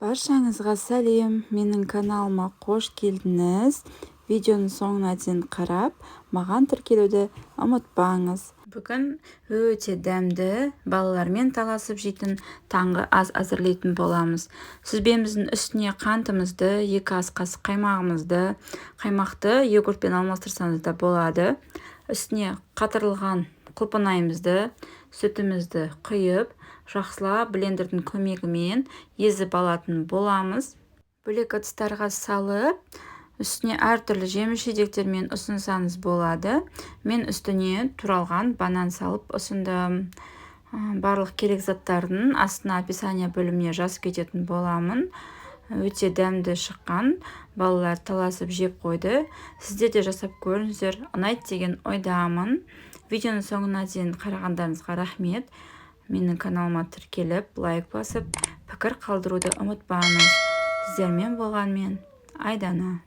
Баршаңызға сәлем! Менің каналыма қош келдіңіз! Видеоның соңына дейін қарап, маған тіркелуді ұмытпаңыз. Бүгін өте дәмді, балалармен таласып жейтін таңғы ас әзірлейтін боламыз. Сүзбеміздің үстіне қантымызды, 2 ас қасық қаймағымызды, қаймақты йогуртпен алмастырсаңыз да болады. Үстіне қатырылған құлпынайымызды, сүтімізді құйып, жақсылап блендердің көмегімен езіп алатын боламыз. Бөлек ыдыстарға салып, үстіне әртүрлі жеміс-жидектермен ұсынсаңыз болады. Мен үстіне туралған банан салып ұсындым. Барлық керек заттардың астына описание бөліміне жазып кететін боламын. Өте дәмді шыққан, балалар таласып жеп қойды. Сіздер де жасап көріңіздер, ұнайды деген ойдамын. Видеоның соңына дейін қарағандарыңызға рахмет. Менің каналыма тіркеліп, лайк басып, пікір қалдыруды ұмытпаңыз. Сіздермен болған мен, Айдана.